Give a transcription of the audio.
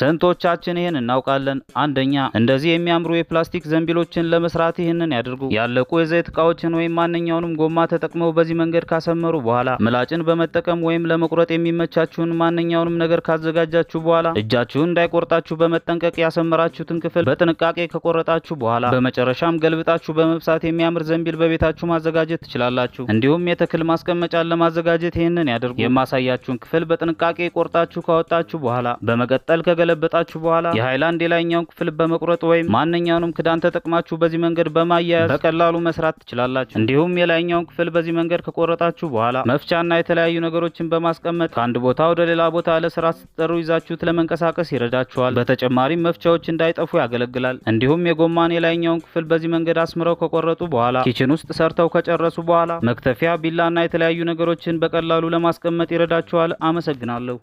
ስንቶቻችን ይህን እናውቃለን? አንደኛ፣ እንደዚህ የሚያምሩ የፕላስቲክ ዘንቢሎችን ለመስራት ይህንን ያድርጉ። ያለቁ የዘይት እቃዎችን ወይም ማንኛውንም ጎማ ተጠቅመው በዚህ መንገድ ካሰመሩ በኋላ፣ ምላጭን በመጠቀም ወይም ለመቁረጥ የሚመቻችሁን ማንኛውንም ነገር ካዘጋጃችሁ በኋላ፣ እጃችሁን እንዳይቆርጣችሁ በመጠንቀቅ ያሰመራችሁትን ክፍል በጥንቃቄ ከቆረጣችሁ በኋላ፣ በመጨረሻም ገልብጣችሁ በመብሳት የሚያምር ዘንቢል በቤታችሁ ማዘጋጀት ትችላላችሁ። እንዲሁም የተክል ማስቀመጫን ለማዘጋጀት ይህንን ያድርጉ። የማሳያችሁን ክፍል በጥንቃቄ ቆርጣችሁ ካወጣችሁ በኋላ፣ በመቀጠል ከገለበጣችሁ በኋላ የሃይላንድ የላይኛውን ክፍል በመቁረጥ ወይም ማንኛውንም ክዳን ተጠቅማችሁ በዚህ መንገድ በማያያዝ በቀላሉ መስራት ትችላላችሁ። እንዲሁም የላይኛውን ክፍል በዚህ መንገድ ከቆረጣችሁ በኋላ መፍቻና የተለያዩ ነገሮችን በማስቀመጥ ከአንድ ቦታ ወደ ሌላ ቦታ ለስራ ስትጠሩ ይዛችሁት ለመንቀሳቀስ ይረዳችኋል። በተጨማሪም መፍቻዎች እንዳይጠፉ ያገለግላል። እንዲሁም የጎማን የላይኛውን ክፍል በዚህ መንገድ አስምረው ከቆረጡ በኋላ፣ kitchen ውስጥ ሰርተው ከጨረሱ በኋላ መክተፊያ፣ ቢላና የተለያዩ ነገሮችን በቀላሉ ለማስቀመጥ ይረዳችኋል። አመሰግናለሁ።